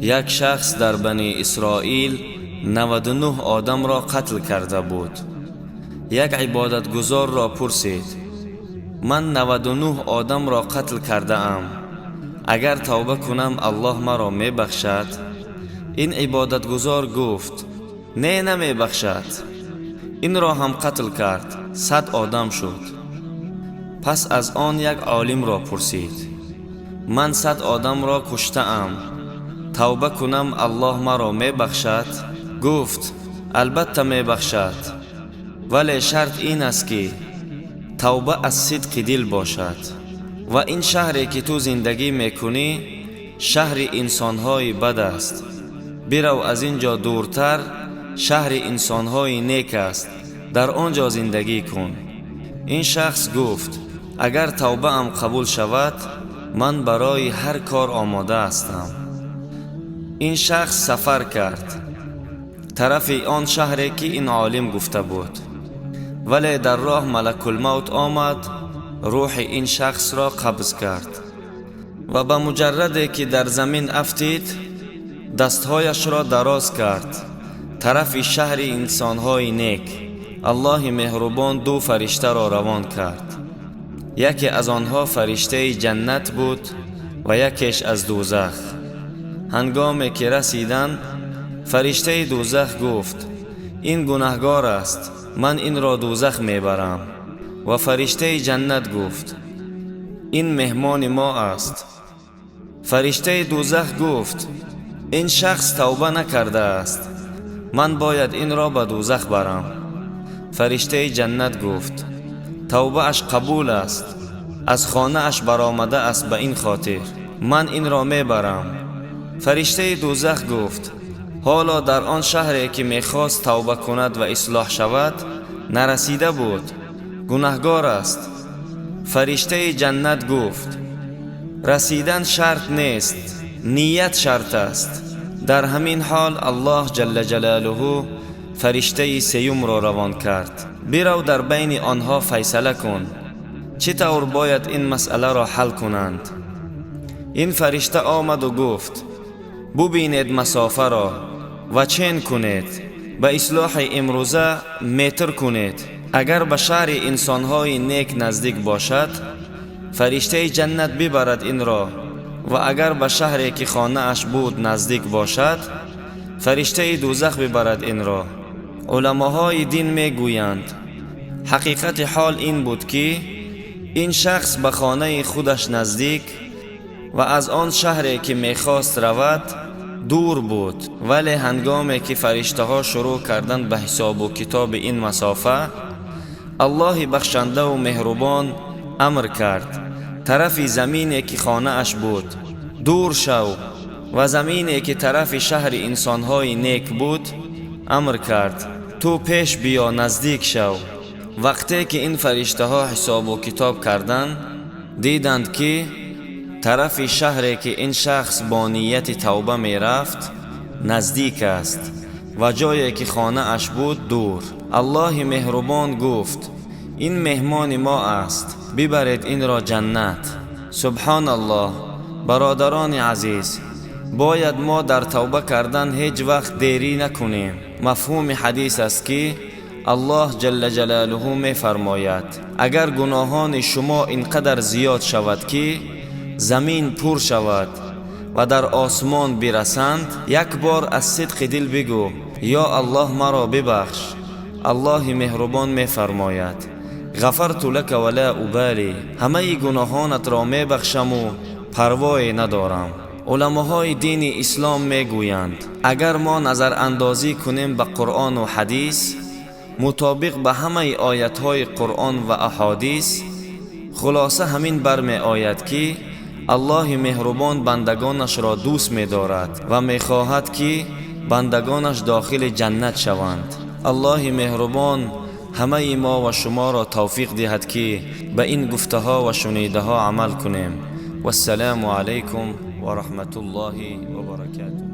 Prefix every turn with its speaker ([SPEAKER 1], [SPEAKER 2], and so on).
[SPEAKER 1] Як шахс дар Бани Исроил 99 одамро қатл карда буд. Як ибодатгузорро пурсид: ман 99 одамро қатл кардаам, агар тавба кунам, Аллоҳ маро мебахшад? Ин ибодатгузор гуфт: не, намебахшад. Инро ҳам қатл кард, 100 одам шуд. Пас аз он як олимро пурсид: ман 100 одамро куштаам, тавба кунам, Аллоҳ маро мебахшад? Гуфт: албатта мебахшад, вале шарт ин аст, ки тавба аз сидқи дил бошад. Ва ин шаҳре, ки ту зиндагӣ мекунӣ, шаҳри инсонҳои бад аст. Бирав аз ин ҷо дуртар, шаҳри инсонҳои нек аст, дар он ҷо зиндагӣ кун. Ин шахс гуфт: агар тавбаам қабул шавад, ман барои ҳар кор омода ҳастам. Ин шахс сафар кард тарафи он шаҳре, ки ин олим гуфта буд, вале дар роҳ малакулмавт омад, рӯҳи ин шахсро қабз кард ва ба муҷарраде ки дар замин афтид, дастҳояшро дароз кард тарафи шаҳри инсонҳои нек. Аллоҳи меҳрубон ду фариштаро равон кард. Яке аз онҳо фариштаи ҷаннат буд ва якеш аз дӯзах. Ҳангоме ки расиданд, фариштаи дӯзах гуфт: ин гунаҳгор аст, ман инро дӯзах мебарам. Ва фариштаи ҷаннат гуфт: ин меҳмони мо аст. Фариштаи дӯзах гуфт: ин шахс тавба накардааст, ман бояд инро ба дӯзах барам. Фариштаи ҷаннат гуфт: тавбааш қабул аст, аз хонааш баромада аст, ба ин хотир ман инро мебарам. Фариштаи дӯзах гуфт: ҳоло дар он шаҳре, ки мехост тавба кунад ва ислоҳ шавад, нарасида буд, гунаҳгор аст. Фариштаи ҷаннат гуфт: расидан шарт нест, ният шарт аст. Дар ҳамин ҳол Аллоҳ ҷалла ҷалолуҳу фариштаи сеюмро равон кард: бирав, дар байни онҳо файсала кун, чӣ тавр бояд ин масъаларо ҳал кунанд. Ин фаришта омаду гуфт: бубинед масофаро ва чен кунед, ба ислоҳи имрӯза метр кунед. Агар ба шаҳри инсонҳои нек наздик бошад, фариштаи ҷаннат бибарад инро, ва агар ба шаҳре, ки хонааш буд, наздик бошад, фариштаи дӯзах бибарад инро. Уламоҳои дин мегӯянд, ҳақиқати ҳол ин буд, ки ин шахс ба хонаи худаш наздик ва аз он шаҳре, ки мехост равад, дур буд. Вале ҳангоме ки фариштаҳо шурӯъ карданд ба ҳисобу китоби ин масофа, Аллоҳи бахшандаву меҳрубон амр кард: тарафи замине, ки хонааш буд, дур шав, ва замине, ки тарафи шаҳри инсонҳои нек буд, амр кард: ту пеш биё, наздик шав. Вақте ки ин фариштаҳо ҳисобу китоб карданд, диданд, ки тарафи шаҳре, ки ин шахс бо нияти тавба мерафт, наздик аст ва ҷое, ки хонааш буд, дур. Аллоҳи меҳрубон гуфт: ин меҳмони мо аст, бибаред инро ҷаннат. Субҳоналлоҳ! Бародарони азиз, бояд мо дар тавба кардан ҳеҷ вақт дерӣ накунем. Мафҳуми ҳадис аст, ки Аллоҳ ҷалла ҷалолуҳу мефармояд: агар гуноҳони шумо ин қадар зиёд шавад, ки замин пур шавад ва дар осмон бирасанд, як бор аз сидқи дил бигӯ: ё Аллоҳ, маро бибахш. Аллоҳи меҳрубон мефармояд: ғафарту лака ва ла убалӣ, ҳамаи гуноҳонатро мебахшаму парвое надорам. Уламоҳои дини ислом мегӯянд, агар мо назарандозӣ кунем ба Қуръону ҳадис, мутобиқ ба ҳамаи оятҳои Қуръон ва аҳодис, хулоса ҳамин бармеояд, ки Аллоҳи меҳрубон бандагонашро дӯст медорад ва мехоҳад, ки бандагонаш дохили ҷаннат шаванд. Аллоҳи меҳрубон ҳамаи мо ва шуморо тавфиқ диҳад, ки ба ин гуфтаҳо ва шунидаҳо амал кунем. Вассалому алайкум ва раҳматуллоҳи ва баракатуҳ.